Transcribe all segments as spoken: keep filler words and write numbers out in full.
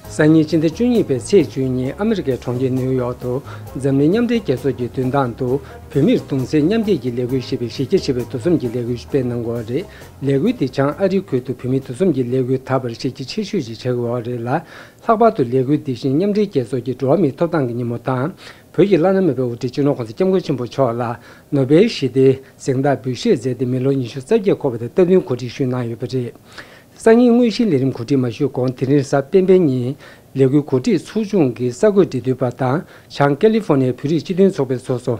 སང་ཉིན་ཕྱི་ཟླ་བཅུ་གཉིས་པའི་ཚེས་བཅུ་གཉིས་ཨ་མི་རི་ཀའི་གྲོང་ཁྱེར་ནིའུ་ཡོག་ཏུ་འཛམ་གླིང་མཉམ་འབྲེལ་རྒྱལ་ཚོགས་ཀྱི་མདུན་ཐང་དུ་བོད་མིར་གདུང་སེམས་མཉམ་སྐྱེད་ཀྱི་ལས་འགུལ་ཞེས་པའི་གཞི་རྒྱ་ཆེ་བའི་འདུ་འཛོམས་ཀྱི་ལས་འགུལ་སྤེལ་གནང་གི་ཡོད་རེད། ལས་འགུལ་འདི་བྱང་ཨ་རིའི་ཁུལ་དུ་བོད་མིའི་འདུ་འཛོམས་ཀྱི་ལས་འགུལ་དར་བར་གཞི་རྒྱ་ཆེ་ཤོས་ཤིག་ཆགས་ཀྱི་ཡོད་རེད་ལ། ལྷག་པར་དུ་ལས་འགུལ་འདི་བཞིན་མཉམ་འབྲེལ་རྒྱལ་ཚོགས་ཀྱི་འགྲོ་བ་མིའི་ཐོབ་ཐང་གི་ཉིན་མོ་དང་། བོད་ཀྱི་བླ་ན་མེད་པའི་དབུ་ཁྲིད་སྤྱི་ནོར་༸གོང་ས་༸སྐྱབས་མགོན་ཆེན་པོ་མཆོག་ལ་ནོ་བེལ་ཞི་བདེའི་གཟེངས་རྟགས་འབུལ་བཞེས་མཛད་དེ་མི་ལོ་ཉི་ཤུ་རྩ་བརྒྱད་འཁོར་བ་དང་སྟབས་བསྟུན་གོ་སྒྲིག་ཞུས་གནང་ཡོད་པ་རེད། སང་ཉིན་དངོས་གཞིའི་ལས་རིམ་གོ་སྒྲིག་མ་ཞུས་གོང་དེ་རིང་གཟའ་སྤེན་པའི་ཉིན་ལས་འགུལ་གོ་སྒྲིག་ཚོགས་ཆུང་གི་གསར་འགོད་འབྲེལ་མཐུད་པ་དང་བྱང་ཀེ་ལི་ཧྥོ་ནི་ཡའི་བོད་རིགས་སྤྱི་མཐུན་ཚོགས་པའི་ཚོགས་གཙོ་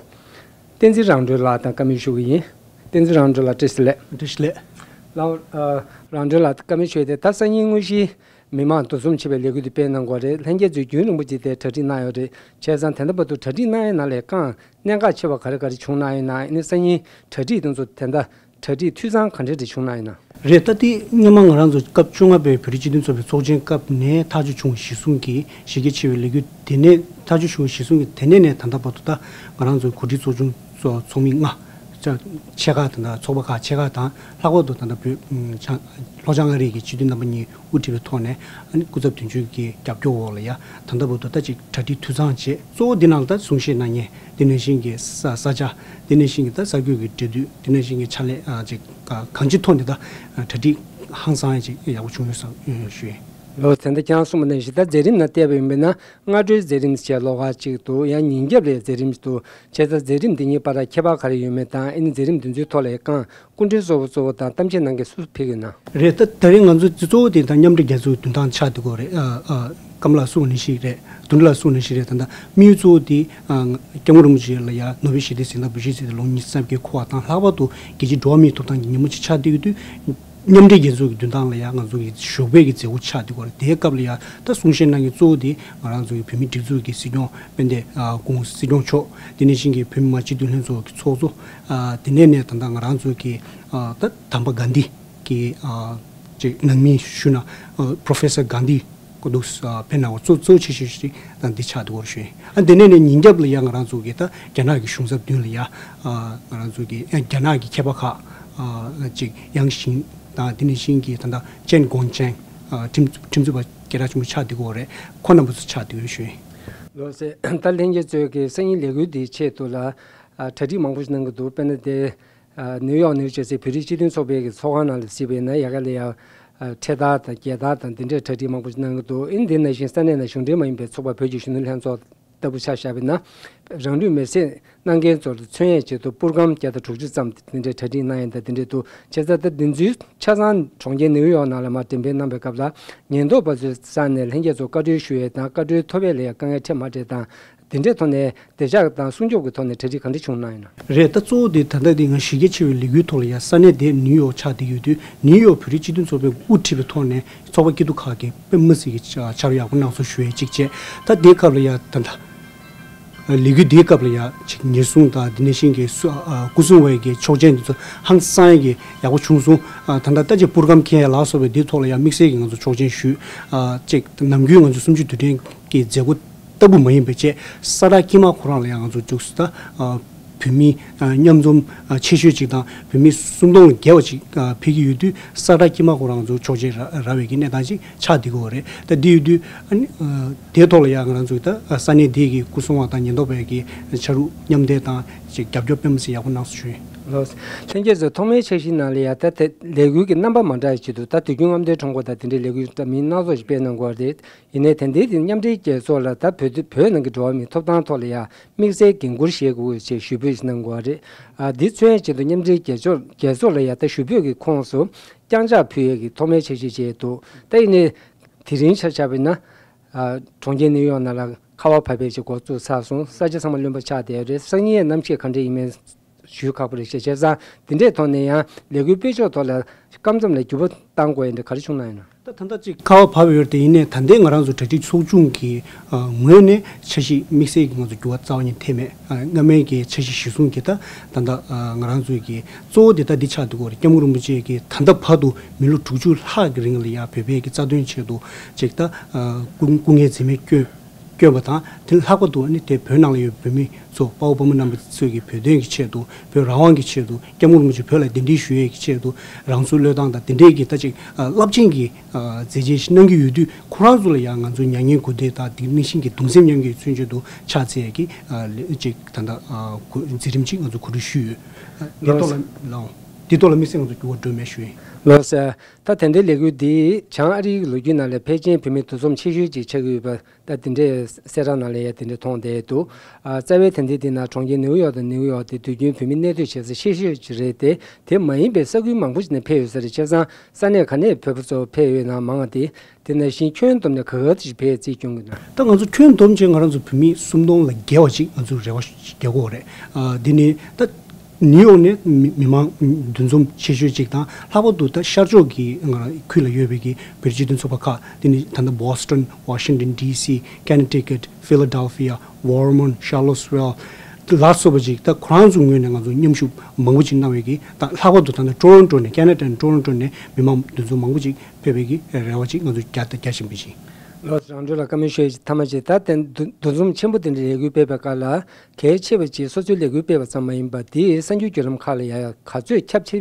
བསྟན་འཛིན་རང་གྲོལ་ལགས་དང་བཀའ་མོལ་ཞུ་གི་ཡིན། བསྟན་འཛིན་རང་གྲོལ་ལགས་བཀྲ་ཤིས་བདེ་ལེགས། བཀྲ་ཤིས་བདེ་ལེགས། ལགས། ཨ། རང་གྲོལ་ལགས་བཀའ་མོལ་ཞུས་ཏེ་ད་སང་ཉིན་དངོས་གཞིའི་མི་མང་འདུ་འཛོམས་བྱེད་པའི་ལས་འགུལ་དེ་སྤེལ་གནང་དགོས་རེད། ལྷན་རྒྱས་ཚོས་རྒྱུན་རིང་པོ་ཅིག་དེ་གྲ་སྒྲིག་གནང་ཡོད་རེད། བྱས་ཙང་དེ་འདྲ་བར་དུ་གྲ་སྒྲིག་གནང་ཡས་ནང་ལས་ཀྱང་གནད་འགག་ཆེ་བ་ག་རེ་ག་རེ་བྱུང་གནང་ཡོད་ན། ཨ་ནི་སང་ཉིན་གྲ་སྒྲིག་དེ་ཚོ་དེ་འདྲ་གྲ་སྒྲིག་འཐུས་ཚང་ག་འདྲ་རེ་བྱུང་གནང་ཡོད་ན། རེད། ད་དེ་སྔོན་མ་ང་རང་ཚོ་སྐབས་བཅོ་ལྔ་པའི་བོད་རིགས་སྤྱི་མཐུན་ཚོགས་པའི་ཚོགས་ཆེན་སྐབས་ནས་ཐག་གཅོད་བྱུང་བ་གཞིར་བཟུང་གིས་གཞི་རྒྱ་ཆེ་བའི་ལས་འགུལ་དེ་ནས་ཐག་གཅོད་བྱུང་བ་གཞིར་བཟུང་གིས་དེ་ནས་ནས་ད་ལྟ་བར་དུ་ད་ང་རང་ཚོའི་གོ་སྒྲིག་ཚོགས་ཆུང་ཚོ་ཚོགས་མི་ལྔ་ཆ་ཆེ་ཁག་དང་ཚོགས་པ་ཁག་ཆེ་ཁག་དང་ལྷག་པར་དུ་ད་ལྟ་བོད་ལྷོ་བྱང་ཨ་རིའི་གི་སྤྱི་འཐུས་རྣམ་པ་གཉིས་དབུ་ཁྲིད་པའི་ཐོག་ནས་ཨ་ནི་སྐུ་ཚབ་དོན་གཅོད་ཀྱི་རྒྱབ་སྐྱོར་འོག་ལ་ཡ་ད་ལྟ་བར་དུ་ད་ཅིག་གྲ་སྒྲིག་འཐུས་ཚང་བྱས། གཙོ་བོ་འདི་ནང་ལ་ད་གསུང་བཤད་གནང་མཁན་དེ་ནང་བཞིན་གྱི་ས་ས་ཆ་དེ་ནང་བཞིན་གྱི་ད་གསར་འགོད་ཀྱི་འབྲེལ་མཐུད་དེ་ནང་བཞིན་གྱི་ཕྱག་ལས་ཨ་ཅིག་གང་ཅིའི་ཐོག་ནས་ད་གྲ་སྒྲིག་ཧང་སང་ཅིག་ཡག་པོ་བྱུང་ཡོད་བསམ་ཞུ་ཡིན། ལོ་དེ་འདྲ་ཁྱེད་རང་གསུངས་པ་ནང་བཞིན་ད་མཛད་རིམ་ནང་བལྟས་པ་ཡིན་པས་ན་སྔ་དྲོའི་མཛད་རིམ་བྱས་ལོགས་ཀ་གཅིག་འདུག་ཡང་ཉིན་རྒྱབ་ལ་མཛད་རིམ་འདུག་བྱས་ཙང་མཛད་རིམ་འདི་གཉིས་བར་ལ་ཁྱད་པར་ག་རེ་ཡོད་མེད་དང་ཨ་ནི་མཛད་རིམ་འདི་ཚོའི་ཐོག་ལ་ཡང་གང་སྐུ་མགྲོན་གཙོ་བོ་གཙོ་བོ་དང་གཏམ་བཤད་གནང་མཁན་སུ་ཕེབས་ཀྱི་ཡོད་ན། རེད། ད་ད་རེས་ང་ཚོ་གཙོ་བོ་དེ་ད་མཉམ་འབྲེལ་རྒྱལ་ཚོགས་མདུན་ཐང་ཆགས་བསྡད་ཀྱི་ཡོད་རེད། ཨ་ཨ་ཀརྨ་ལགས་གསུངས་ནང་བཞིན་རེད། དོན་གྲུབ་ལགས་གསུངས་ནང་བཞིན་རེད། ད་ལྟ་དམིགས་ཡུལ་གཙོ་བོ་དེ་ཨ་སྐྱབས་མགོན་རིན་པོ་ཆེ་ལ་ཡ་ནོ་བེལ་ཞི་བདེའི་གཟེངས་རྟགས་འབུལ་བཞེས་མཛད་དེ་ལོ་ཉི་ཤུ་རྩ་བརྒྱད་འཁོར་བ་དང་ལྷག་པར་དུ་རྒྱལ་སྤྱིའི་འགྲོ་བ་མིའི་ཐོབ་ཐང་གི་ཉིན་མོ་ཅིག་ཆགས་བསྡད་ཡོད་དུས། མཉམ་འབྲེལ་རྒྱལ་ཚོགས་ཀྱི་མདུན་ཐང་ལ་ཡང་ང་ཚོ་གི་ཞོགས་པའི་གི་མཛད་སྒོ་ཆགས་བསྡད་ཀྱི་ཡོད་རེད། དེའི་སྐབས་ལ་ཡང་ད་གསུང་བཤད་གནང་མཁན་གཙོ་བོ་དེ་ང་རང་ཚོ་གི་བོད་མིའི་སྒྲིག་འཛུགས་ཀྱི་སྲིད་སྐྱོང་དཔལ་ལྡན་ཨ་སྐུ་ངོ་སྲིད་སྐྱོང་མཆོག་དེ་ནང་བཞིན་གྱི་བོད་མི་མང་སྤྱི་འཐུས་ལྷན་ཚོགས་ཀྱི་ཚོགས་གཙོ། ཨ་དེ་ནས་ནས་ད་ལྟ་ང་རང་ཚོ་གི་ཨ་ད་དམ་པ་གྷན་དྷི་གི་ཨ་ཅིག་ནང་མི་ཞུ་ན་ཨ་Professor Gandhi སྐུ་གདུགས་ཨ་དཔེར་ན་གཙོ་གཙོ་ཆེ་ཤོས་ཤིག་ད་འདི་ཆགས་འདུག་ཞུ་ཡིན། ཨ་དེ་ནས་ནས་ཉིན་རྒྱབ་ལ་ཡང་ང་རང་ཚོ་གི་ད་རྒྱ་ནག་གི་གཞུང་ཚབ་མདུན་ལ་ཡ་ཨ་ང་རང་ཚོ་གི་ཨ་རྒྱ་ནག་གི་མཁས་པ་ཁག་ཨ་ཅིག་ཡང་ཞིང་དང་དེ་ནས་ཤིང་གི་ད་ལྟ་ཅན་གོང་ཅན་ཨ་ཁྲིམས་ཁྲིམས་རྩོད་པ་སྐད་གྲགས་ཆེན་པོ་ཆགས་བསྡད་ཀྱི་ཡོད་རེད། ཁོ་རྣམ་པ་ཚོ་ཆགས་བསྡད་ཡོད་ཞུ་ཡིན། ལགས་སེ། ད་ལྷན་རྒྱས་ཚོས་ཀྱི་སང་ཉིན་ལས་འགུལ་འདིའི་ཆེད་དུ་ལ་ཨ་གྲ་སྒྲིག་མང་པོ་ཞིག་གནང་གི་འདུག་དཔེར་ན་དེ་ཨ་ནིའུ་ཡོག་ནང་བྱེད་སའི་བོད་རིགས་སྤྱི་མཐུན་ཚོགས་པའི་གི་ཚོགས་ཁང་ནང་ལ་གཟིགས་པ་ཡིན་ན་ཡ་ག་ལ་ཡ་ཨ་འཕྲེད་དར་དང་རྒྱལ་དར་དང་འདི་འདྲའི་གྲ་སྒྲིག་མང་པོ་ཞིག་གནང་གི་འདུག་ཨིན་དེ་ནང་བཞིན་ས་གནས་ནང་གཞུང་འབྲེལ་མ་ཡིན་པའི་ཚོགས་པ་བོད་ཀྱི་གཞོན་ནུ་ལྷན་ཚོགས་ལྟ་བུ་ཆ་བཞག་པ་ཡིན་ན། རང་ལུས་མེར་སྲེག་གནང་མཁན་ཚོར་མཚོན་ཡས་ཆེད་དུ་པུར་སྒམ་བརྒྱ་དང་དྲུག་ཅུ་ཙམ་དེ་འདྲའི་གྲ་སྒྲིག་གནང་ཡས་དང་དེ་འདྲའི་འདུག་བྱས་ཙང་ད་འདི་ཚོའི་ཆ་ཚང་གྲོང་ཁྱེར་ནིའུ་ཡོག་ནང་ལ་མར་འགྲེམས་སྤེལ་གནང་པའི་སྐབས་ལ་ཉེན་རྟོག་པ་ཚོའི་རྩ་ནས་ལྷན་རྒྱས་ཚོར་བཀའ་འཁྲོལ་ཞུ་ཡས་དང་བཀའ་འཁྲོལ་ཐོབ་ཡས་ལ་ཡང་དཀའ་ངལ་འཕྲད་མ་འཕྲད་དང་དེ་འདྲའི་ཐོག་ནས་བདེ་འཇགས་དང་སྲུང་སྐྱོབ་ཀྱི་ཐོག་ནས་གྲ་སྒྲིག་ག་འདྲ་བྱུང་གནང་ཡོད་ན། རེད། ད་གཙོ་བོ་དེ་ད་ལྟ་དེ་ང་གཞི་རྒྱ་ཆེ་བའི་ལས་འགུལ་ཐོག་ལ་ཡ་ས་གནས་དེ་ནིའུ་ཡོག་ཆགས་བསྡད་ཡོད་དུས་ནིའུ་ཡོག་བོད་རིགས་སྤྱི་མཐུན་ཚོགས་པའི་དབུ་ཁྲིད་པའི་ཐོག་ནས་ཚོགས་པ་སྐྱིད་སྡུག་ཁག་གི་དཔེ་མི་སྲིད་ཀྱི་ཕྱག་རོགས་ཡག་པོ་གནང་སོང་ཞུ་ཡས་གཅིག་བྱས། ད་དེའི་སྐབས་ལ་ཡ་ད་ལྟ་ལས་འགུལ་འདིའི་སྐབས་ལ་ཡ་ཅིག་ཉེན་སྲུང་དང་དེ་ནང་བཞིན་གྱི་སུ་ཨ་སྐུ་སྲུང་བའི་གི་ཆོག་མཆན་འདི་ཚོ་ཧང་སང་གི་ཡག་པོ་བྱུང་སོང་། ཨ་ད་ལྟ་ལྟ་ཅིག་པུར་སྒམ་འཁྱེར་ཡ་ལ་སོགས་པའི་འདིའི་ཐོག་ལ་ཡ་དམིགས་བསལ་གྱི་ང་ཚོ་ཆོག་མཆན་ཞུས། ཨ་ཅིག་ནམ་རྒྱུན་ང་ཚོ་གསུམ་བཅུ་དུས་དྲན་གྱི་མཛད་སྒོ་ལྟ་བུ་མ་ཡིན་པའི་བཅས་ས་བཀྲ་དཀྱིལ་མ་ཁོ་རང་ལ་ཡང་ང་ཚོ་བཅུག་སུ་ད་ཨ་བོད་མི་ཨ་མཉམ་འཛོམས་ཨ་ཆེ་ཤོས་ཅིག་དང་བོད་མི་སུམ་སྟོང་ལ་བརྒལ་བ་ཅིག་ཨ་ཕེབས་ཀྱི་ཡོད་དུས་ས་བཀྲ་དཀྱིལ་མ་ཁོ་རང་ང་ཚོ་ཆོག་མཆན་རག་རག་པའི་གི་གནས་སྟངས་ཅིག་ཆགས་བསྡད་ཀྱི་ཡོད་རེད། ད་འདི་ཡོད་དུས་ཨ་ནི་ཨ་དེའི་ཐོག་ལ་ཡང་ང་རང་ཚོ་ད་ས་གནས་འདི་གི་སྐུ་སྲུང་བ་དང་ཉེན་རྟོག་པའི་གི་བྱ་རུ་མཉམ་འདེགས་དང་ཅིག་རྒྱབ་སྐྱོར་དཔེ་མི་སྲིད་ཡག་པོ་གནང་སོང་ཞུ་ཡིན། ལགས། ལྷན་རྒྱས་ཚོས་ཐོག་མའི་འཆར་གཞིའི་ནང་ལ་ཡང་ད་དེ་ལས་འགུལ་གྱི་རྣམ་པ་མ་འདྲ་བའི་ཆེད་དུ་ད་དུས་རྒྱུན་རྔམ་སྟོན་ཁྲོམ་སྐོར་དང་དེ་འདྲའི་ལས་འགུལ་འདྲ་མིན་སྣ་ཚོགས་ཤིག་སྤེལ་གནང་གི་ཡོད་རེད། ཡིན་ནའི་དེ་འདྲའི་དེ་མཉམ་འབྲེལ་རྒྱལ་ཚོགས་ལ་ད་བོད་བོད་ནང་གི་འགྲོ་བ་མིའི་ཐོབ་ཐང་ཐོག་ལ་ཡང་དམིགས་བསལ་འགན་འཁུར་བཞེས་དགོས་ཞེས་ཞུ་འབོད་ཞིག་གནང་གི་ཡོད་རེད། ཨ་འདི་མཚོན་ཡས་ཆེད་དུ་མཉམ་འབྲེལ་རྒྱལ་ཚོགས་རྒྱལ་ཚོགས་ལ་ཡང་ད་ཞུ་འབོད་ཀྱི་ཁོངས་སུ་རྐྱང་ཕྱག་ཕུལ་ཡས་ཀྱི་ཐོག་མའི་འཆར་གཞི་བྱས་འདུག་ད་ཡིན་ནའི་དེ་རིང་ཆ་བཞག་པ་ཡིན་ན། ཨ་གྲོང་ཁྱེར་ནིའུ་ཡོག་ནང་ལ་ཁ་བ་བབས་པའི་ཅིག་འགོ་བཙུགས་ཚར་སོང་། ས་ཆ་ཚང་མ་རློན་པ་ཆགས་བསྡད་ཡོད་རེད། སང་ཉིན་གནམ་གཤིས་ག་འདྲ་ཡིན་མིན་ཞུ་ཁག་པོ་རེད་ཤག་བྱས་ཙང་དེ་འདྲའི་ཐོག་ནས་ཡང་ལས་འགུལ་སྤེལ་ཕྱོགས་ཐོག་ལ་སྐབས་མཚམས་ལ་འགྱུར་བ་གཏང་དགོས་ཡིན་འདྲ་ག་རེ་བྱུང་གནང་ཡོད་ན། ད་ད་ལྟ་ཅིག་ཁ་བ་བབས་ཡོད་རེད་དེ་ཡིན་ནའི་ད་ལྟའི་ང་རང་ཚོ་གྲ་སྒྲིག་ཚོགས་ཆུང་གི་ཨ་ངོས་ནས་འཆར་གཞི་དམིགས་བསལ་གྱི་ང་ཚོ་འགྱུར་བ་རྩ་བ་ཉིད་ཐེབས་མེད། ཨ་སྔ་མའི་གི་འཆར་གཞི་གཞིར་བཟུང་གི་ད་ད་ལྟ་ཨ་ང་རང་ཚོའི་གི་གཙོ་བོ་དེ་ད་འདི་ཆགས་འདུག་གོ་རེད། སྐྱབས་མགོན་རིན་པོ་ཆེ་གི་ད་ལྟ་བར་དུ་མི་ལོ་དྲུག་ཅུ་ལྷག་གི་རིང་ལ་ཡ་བོད་པའི་གི་རྩ་དོན་ཆེད་དུ་ཅིག་ད་ཨ་སྐུ་སྐུ་ངལ་འཛེམས་མེད་བསྐྱོན། བསྐྱོད་པ་དང་། དེ་ལྷག་པར་དུ་ཨ་ནི་དེ་བོད་ནང་ལ་ཡོད་བོད་མི་ཚོ་དཔའ་བོ་དཔའ་མོ་རྣམ་པ་ཚོས་ཀྱི་བོད་དོན་གྱི་ཆེད་དུ། བོད་རང་དབང་གི་ཆེད་དུ། སྐྱབས་མགོན་རིན་པོ་ཆེ་བོད་ལ་གདན་འདྲེན་ཞུ་ཡས་ཀྱི་ཆེད་དུ། རང་སྲོག་བློས་བཏང་དང་དེ་འདྲས་ཀྱི་ད་ཅིག་རླབས་ཆེན་གྱི་མཛད་རྗེས་ཤིག་གནང་གི་ཡོད་དུས། ཁོ་རང་ཚོ་ལ་ཡང་ང་ཚོ་མྱ་ངན་གུས་འདུད་དང་དེ་ནང་བཞིན་གྱི་གདུང་སེམས་མཉམ་སྐྱེད་མཚོན་བྱེད་དུ་ཕྱག་འཚལ་ཡས་ཀྱི་ཅིག་ད་ལྟ་འཛིན་རིམ་ཅིག་ང་ཚོ་གོ་སྒྲིག་ཞུས་ཡོད། འདི་ཐོག་ལ་ལའོ། འདི་ཐོག་ལ་དམིགས་བསལ་ང་ཚོ་འགྱུར་བ་འགྲོ་མེད་ཞུ་ཡིན། ལགས་སོ། ད་དེ་འདྲའི་ལས་འགུལ་འདི་བྱང་ཨ་རིའི་ལོ་རྒྱུས་ནང་ལ་ཕལ་ཆེར་བོད་མི་འདུ་འཛོམས་ཆེ་ཤོས་ཅིག་ཆགས་ཀྱི་ཡོད་པ། ད་དེ་འདྲའི་གསལ་བསྒྲགས་ནང་ལ་ཡང་དེ་འདྲ་མཐོང་བསྡད་འདུག། ཨ། རྩ་བའི་དེ་འདྲའི་དེ་ན་གྲོང་ཁྱེར་ནིའུ་ཡོག་དང་ནིའུ་ཡོག་དེ་དུས་རྒྱུན་བོད་མི་གནས་སྡོད་བྱེད་ས་ཆེ་ཤོས་ཅིག་རེད་དེ། དེ་མ་ཡིན་པའི་ས་ཁུལ་མང་པོ་ཞིག་ནས་ཕེབས་ཡོད་ས་རེད། བྱས་ཙང་ས་གནས་ག་ནས་བོད་པ་ཚོ་ཕེབས་ཡོད་ན་མང་བ་དེ། དེ་ནང་བཞིན་ཁྱོན་བསྡོམས་ནས་ག་ག་ཅིག་ཕེབས་རྩིས་སྐྱོང་གི་ན། ད་ང་ཚོ་ཁྱོན་བསྡོམས་བྱས་ང་རང་ཚོ་བོད་མི་སུམ་སྟོང་ལ་བརྒལ་བ་ཅིག་ང་ཚོ་རེ་བ་རྒྱག་གི་ཡོད་རེད། ཨ། འདི་ནི་ད། ནིའུ་ཡོག་ནས་མི་མི་མང་འདུ་འཛོམས་ཆེ་ཤོས་ཅིག་དང་། ལྷག་པར་དུ་ད་ཤར་ཕྱོགས་ཀྱི་ང་རང་ཁུལ་ལ་ཡོད་པའི་གི་བོད་སྤྱི་མཐུན་ཚོགས་པ་ཁག་དེ་ནི་ད་ལྟ་Boston, Washington D C, Connecticut, Philadelphia, Vermont, Charlottesville ལ་སོགས་པ་ཅིག། ད་ཁོ་རང་ཚོའི་ངོས་ནས་ང་ཚོ་མཉམ་ཞུགས་མང་པོ་ཅིག་གནང་བའི་གི། ད་ལྷག་པར་དུ་ད་ལྟ་Toronto ནས། Canada ནས་Toronto ནས་མི་མང་འདུ་འཛོམས་མང་པོ་ཅིག་ཕེབས་པའི་གི་རེ་བ་ཅིག་ང་ཚོ་རྒྱག་རྒྱག་བཞིན་པ་ཅིག། ལགས་སོ། རང་གྲོལ་ལགས། བཀའ་མོལ་ཞུ་ཡས་ཅིག་མཐའ་མ་ཅིག། ད་དེ་འདུ་འདུ་འཛོམས་ཆེན་པོ་དེ་འདྲ་ལས་འགུལ་སྤེལ་བའི་སྐབས་ལ། གལ་ཆེ་བ་ཅིག་སོ་སོའི་ལས་འགུལ་སྤེལ་བ་ཙམ་མ་ཡིན་པར་དེའི་གསར་འགྱུར་བརྒྱུད་ལམ་ཁག་ལ་ཡང་ག་ཚོད་ཁྱབ་ཆེ་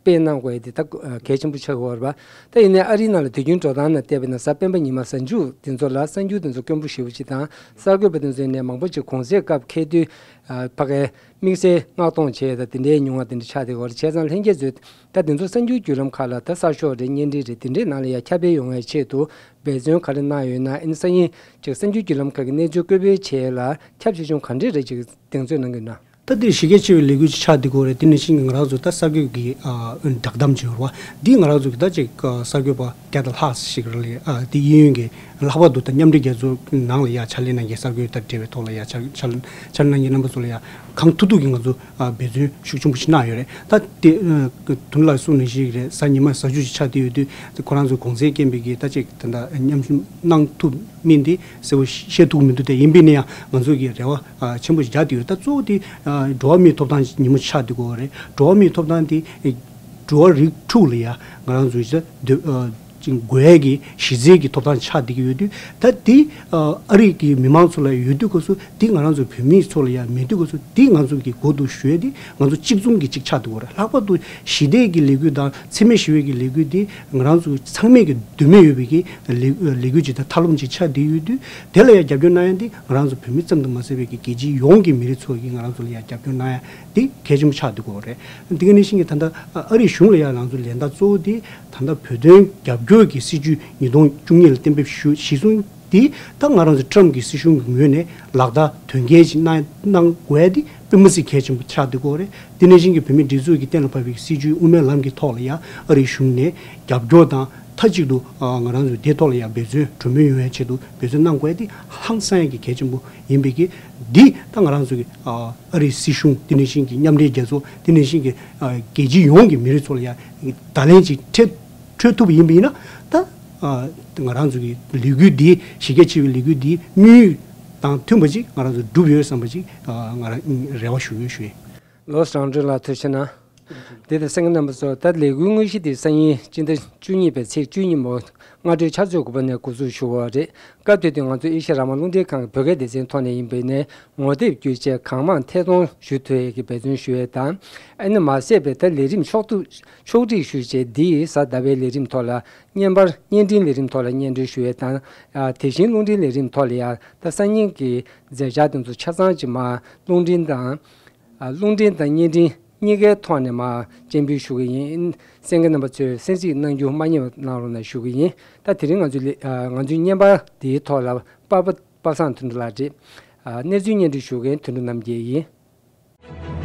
སྤེལ་གནང་དགོས་དེ་ད་གལ་ཆེན་པོ་ཆགས་ཀྱི་ཡོད་རེད་པ། ད་ཡིན་ནའི་ཨ་རིའི་ནང་ལ་དུས་རྒྱུན་འགྲོ་སྟངས་ནང་བལྟས་པ་ཡིན་ན། གཟའ་སྤེན་པ་ཉི་མ་གཟའ་མཇུག་དེ་ཚོ་ལ་གསར་འགྱུར་དེ་ཚོ་དཀོན་པོ་ཞེ་པོ་ཅིག་དང་། གསར་འགོད་པ་དེ་ཚོའི་ནས་མང་པོ་ཅིག་གུང་སེང་སྐབས་འཁེལ་དུས། ཨ། ཕ་གིའི་དམིགས་བསལ་མངགས་གཏོང་བྱས་དང་དེ་འདྲའི་ཉུང་བ་དེ་འདྲ་ཆགས་བསྡད་ཡོད་རེད། བྱས་ཙང་ལྷན་རྒྱས་ཚོས་ད་དེ་ཚོ་གསར་འགྱུར་བརྒྱུད་ལམ་ཁག་ལ། ད་གསར་ཤོག་རེད། བརྙན་འཕྲིན་རེད། དེ་འདྲའི་ནང་ལ་ཡང་ཁྱབ་སྤེལ་ཡོང་བའི་ཆེད་དུ་འབད་བརྩོན་ག་རེ་གནང་ཡོད་ན། ཨ་ནི་སང་ཉིན་ཅིག་གསར་འགྱུར་བརྒྱུད་ལམ་ཁག་གི་གནས་ཚུལ་བཀོད་སྤེལ་བྱེད་ཡས་ལ་ཁྱབ་ཆེ་ཆུང་ག་འདྲས་རེ་ཅིག་གདེང་ཚོད་གནང་གི་ཡོད་ན། ད་འདིར་གཞི་རྒྱ་ཆེ་བའི་ལས་འགུལ་ཅིག་ཆགས་བསྡད་ཀྱི་ཡོད་རེད། དེ་ནང་བཞིན་གྱི་ང་རང་ཚོ་ད་གསར་འགོད་ཀྱི། ཨ། བསྒྲགས་གཏམ་ཅིག་ཡོད་རེད་པ། འདི་ང་རང་ཚོ་གི་ད་ཅིག་གསར་འགོད་པ་བརྒྱ་དང་ལྷག་ཞིག་རེད། ཨ། དེ་གཡས་གཡོན་གྱི་ལྷག་པར་དུ་ད་མཉམ་འབྲེལ་རྒྱལ་ཚོགས་ནང་ལ་ཡ་ཕྱག་ལས་གནང་མཁན། གསར་འགོད་དང་འབྲེལ་བའི་ཐོག་ལ་ཡ་ཕྱག་ཕྱག་ཕྱག་ལས་གནང་མཁན་རྣམ་པ་ཚོ་ལ་ཡ་གང་ཐུབ་ཐུབ་ཀྱིས་ང་ཚོ། ཨ། འབད་བརྩོན་ཤུགས་ཆེན་པོ་ཞིག་གནང་ཡོད་རེད། ད་དེ། ཨ། དོན་ལ་སོང་ནང་བཞིན་རེད། གཟའ་ཉི་མ་གཟའ་མཇུག་ཅིག་ཆགས་བསྡད་ཡོད་དུས། ཁོ་རང་ཚོའི་གུང་སེང་རྐྱེན་པས་ཀྱི་ད་ཅིག་ད་ལྟ་མཉམ་ཞུགས་གནང་ཐུབ་མིན་དེ་གསལ་པོ་བཤད་ཐུབ་མི་འདུག། དེ་ཡིན་པས་ན་ཡང་ང་ཚོ་གི་རེ་བ། ཨ། ཆེན་པོ་ཞིག་བརྒྱབ་བསྡད་ཡོད། ད་གཙོ་བོ་དེ། ཨ། འགྲོ་བ་མིའི་ཐོབ་ཐང་ཉིན་མོ་ཆགས་བསྡད་ཀྱི་ཡོད་རེད། འགྲོ་བ་མིའི་ཐོབ་ཐང་དེ། ཨ། འགྲོ་བ་རིགས་དྲུག་ལ་ཡ་ང་རང་ཚོའི་ད་འདོད། ཨ། ཅིག་དགོས་ཡས་ཀྱི་གཞི་རྩའི་གི་ཐོབ་ཐང་ཆགས་བསྡད་ཀྱི་ཡོད་དུས། ད་དེ། ཨ། ཨ་རི་གི་མི་མང་ཚོ་ལ་ཡོད་དུས་སྐབས་སུ། དེ་ང་རང་ཚོ་བོད་མི་ཚོ་ལ་ཡ་མེད་དུས་སྐབས་སུ། དེ་ང་ཚོ་གི་འགོ་ཐོག་ཞུ་ཡས་དེ་ང་ཚོ་གཅིག་མཚུངས་ཀྱི་གཅིག་ཆགས་བསྡད་ཀྱི་ཡོད་རེད། ལྷག་པར་དུ་ཞི་བདེ་གི་ལས་འགུལ་དང་འཚེ་མེད་ཞི་བའི་གི་ལས་འགུལ་དེ་ང་རང་ཚོ་ཚང་མས་ཀྱི་འདོད་མོས་ཡོད་པའི་གི་ལས་ལས་འགུལ་ཅིག་དང་ཐབས་ལམ་ཅིག་ཆགས་བསྡད་ཡོད་དུས། དེ་ལ་ཡ་རྒྱབ་སྐྱོར་གནང་ཡས་དེ་ང་རང་ཚོ་བོད་མི་ཙམ་དུ་མ་ཟད་པའི་གི་རྒྱལ་སྤྱི་ཡོངས་ཀྱི་མི་རིགས་ཚོ་གིས་ང་རང་ཚོ་ལ་ཡ་རྒྱབ་སྐྱོར་གནང་ཡས་དེ་གལ་ཆེན་པོ་ཆགས་བསྡད་ཀྱི་ཡོད་རེད། དེ་ག་ནང་བཞིན་གྱི་ད་ལྟ་ཨ་རིའི་གཞུང་ལ་ཡ་ང་ཚོ་ལན་བརྡ་གཙོ་བོ་དེ། ད་ལྟ་བོད་དོན་རྒྱབ་སྐྱོར་གྱི་སྲིད་ཇུས་ཉིས་སྟོང་བཅུ་གཉིས་ལ་གཏན་འབེབས་ཞུ་གཞི་བཟུང་དེ། ད་ང་རང་ཚོ་ཊམ་གྱི་སྲིད་གཞུང་གི་ངོས་ནས་ལག་བསྟར་དོན་འཁྱོལ་ཅིག་གནང་གནང་དགོས་ཡ་དེ་དཔེ་མི་སྲིད་གལ་ཆེན་པོ་ཆགས་བསྡད་ཀྱི་ཡོད་རེད། དེ་ནང་བཞིན་གྱི་བོད་མིའི་སྒྲིག་འཛུགས་ཀྱིས་གཏན་ལ་ཕབ་པའི་སྲིད་ཇུས་དབུ་མའི་ལམ་གྱི་ཐོག་ལ་ཡ་ཨ་རིའི་གཞུང་ནས་རྒྱབ་སྐྱོར་དང་། མཐའ་གཅིག་ཏུ་ང་རང་ཚོས་དེ་ཐོག་ལ་ཡ་འབད་བརྩོན་གྲོས་མོལ་ཡོང་ཡ་ཆེད་དུ་འབད་བརྩོན་གནང་དགོས་ཡ་དེ་ཧང་སང་ཡ་གི་གལ་ཆེན་པོ་ཡིན་པའི་གི། འདི་ད་ང་རང་ཚོ་གི་ཨ་རིའི་སྲིད་གཞུང་དེ་ནང་བཞིན་གྱི་མཉམ་འབྲེལ་རྒྱལ་ཚོགས། དེ་ནང་བཞིན་གྱི་ཨ་རྒྱལ་སྤྱི་ཡོངས་ཀྱི་མི་རིགས་ཚོ་ལ་ཡ་བརྡ་ལན་ཅིག་འཕྲོད་འཕྲོད་ཐུབ་པ་ཡིན་པ་ཡིན་ན། ད་ཨ་ང་རང་ཚོ་གི་ལས་འགུལ་འདི། གཞི་རྒྱ་ཆེ་བའི་ལས་འགུལ་འདིའི་དམིགས་ཡུལ་དང་མཐུན་པ་ཅིག་ང་རང་ཚོ་འགྲུབ་ཡོད་བསམ་པ་ཅིག་ཨ་ང་རང་རེ་བ་ཞུ་ཡོད་ཞུ་ཡིན། ལགས་སོ། རང་གྲོལ་ལགས་ཐུགས་རྗེ་གནང་། དེ་དང་གསན་མཁན་རྣམ་པ་ཚོ། ད་ལས་འགུལ་དངོས་གཞི་དེ་སང་ཉིན་སྤྱི་ཟླ་བཅུ་གཉིས་པའི་ཚེས་བཅུ་གཉིས་མོ་སྔ་དྲོའི་ཆུ་ཚོད་དགུ་པ་ནས་འགོ་འཛུགས་ཞུ་གི་ཡོད་རེད། སྐབས་དེ་དུས་ང་ཚོ་ཨེ་ཤ་ཡ་རང་དབང་རླུང་འཕྲིན་ཁང་གི་བོད་སྐད་སྡེ་ཚན་ཐོག་ནས་ཡིན་པས་ནས། ངོ་དེབ་བརྒྱུད་བཅས་གང་མང་ཐད་གཏོང་ཞུ་ཐུབ་ཡས་ཀྱི་འབད་བརྩོན་ཞུ་ཡས་དང་། ཨ་ནི་མ་ཟད་པའི་ད་ལས་རིམ་ཕྱོགས་བསྡུས་ཕྱོགས་སྒྲིག་ཞུ་བྱས་འདི་གཟའ་ཟླ་བའི་ལས་རིམ་ཐོག་ལ། བརྙན་པར་བརྙན་འཕྲིན་ལས་རིམ་ཐོག་ལ་སྙན་སྒྲོན་ཞུ་ཡས་དང་། ཨ་དེ་བཞིན་རླུང་འཕྲིན་ལས་རིམ་ཐོག་ལ་ཡང་ད་སང་ཉིན་གྱི་མཛད་འཆར་དེ་ཚོ་ཆ་ཚང་ཅིག་མར་རླུང་འཕྲིན་དང་། ཨ་རླུང་འཕྲིན་དང་བརྙན་འཕྲིན་གཉིས་ཀའི་ཐོག་ནས་མར་སྤྱན་འབུལ་ཞུ་གི་ཡིན། གསན་མཁན་རྣམ་པ་ཚོས་གསན་གཟིགས་གནང་རྒྱུ་མ་བསྙེལ་བ་གནང་རོགས་གནང་ཞུ་གི་ཡིན། ད་དེ་རིང་ང་ཚོའི་ལས་ཨ་ང་ཚོའི་བརྙན་པར་དེའི་ཐོག་ལ་པ་པ་པ་སངས་དོན་གྲུབ་ལགས་རེད། ཨ་གནས་ཚུལ་སྙན་སྒྲོན་ཞུ་མཁན་དོན་གྲུབ་རྣམ་རྒྱལ་ཡིན།